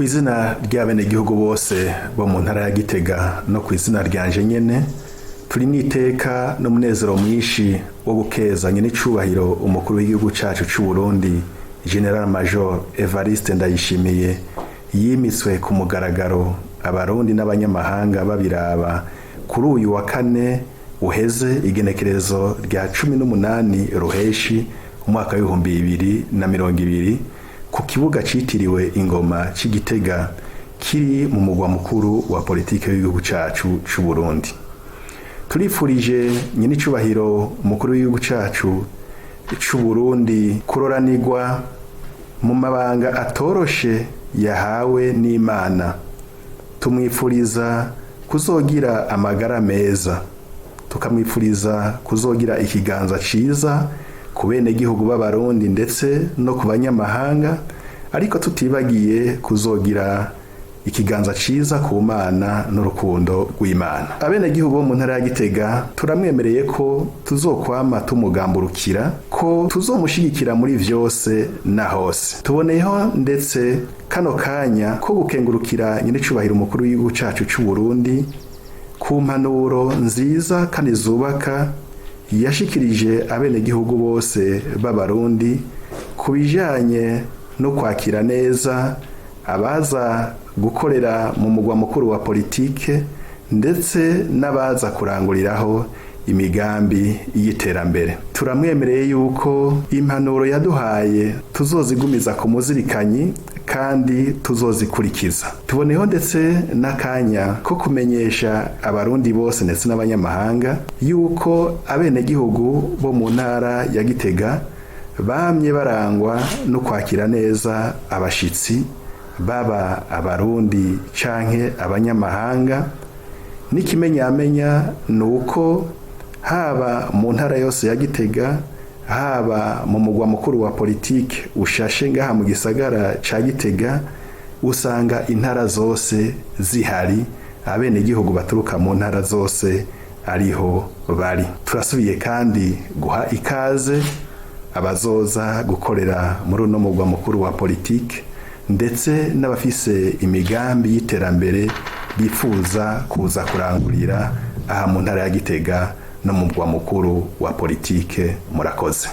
Ku izina ry'abenegihugu bose bo mu ntara ya Gitega no ku izina ryanje nyene, turi n'iteka n'umunezero mwinshi wo gukezanya n'icubahiro umukuru w'igihugu cacu c'u Burundi, General Major Evariste Ndayishimiye, yimitswe ku mugaragaro abarundi n'abanyamahanga babiraba kuri uyu wa kane uheze, igenekerezo rya 18 Ruheshi umwaka w'2020, ku kibuga citiriwe Ingoma c'Igitega kiri mu mugwa mukuru wa politike w'igihugu cacu c'u Burundi. Turifurije nyenicubahiro umukuru w'igihugu cacu c'u Burundi kuroranirwa mu mabanga atoroshe yahawe n'Imana. Tumwifuriza kuzogira amagara meza, tukamwifuriza kuzogira ikiganza ciza ku benegihugu b'Abarundi ndetse no ku banyamahanga, ariko tutibagiye kuzogira ikiganza ciza ku Mana n'urukundo rw'Imana. Abenegihugu bo mu ntara ya Gitega turamwemereye ko tuzokwama tumugamburukira, ko tuzomushigikira muri vyose na hose. Tuboneyeho ndetse kano kanya ko gukengurukira nyenicubahiro umukuru w'igihugu cacu c'u Burundi ku mpanuro nziza kandi zubaka yashikirije abenegihugu bose b'Abarundi ku bijanye no kwakira neza abaza gukorera mu mugwa mukuru wa politike ndetse n'abaza kuranguriraho imigambi y'iterambere. Turamwemereye yuko impanuro yaduhaye tuzozigumiza ku muzirikanyi kandi tuzozikurikiza. Tuboneho ndetse n'akanya ko kumenyesha Abarundi bose ndetse n'abanyamahanga yuko abenegihugu bo mu ntara ya Gitega bamye barangwa no kwakira neza abashitsi, baba Abarundi canke abanyamahanga. N'ikimenyamenya ni uko haba mu ntara yose ya Gitega, haba mu mugwa mukuru wa politike ushashe ngaha mu gisagara ca Gitega, usanga intara zose zihari, abenegihugu baturuka mu ntara zose ariho bari. Turasubiye kandi guha ikaze abazoza gukorera muri uno mugwa mukuru wa politike ndetse n'abafise imigambi y'iterambere bifuza kuza kurangurira aha mu ntara ya Gitega no mu mugwa mukuru wa politike. Murakoze.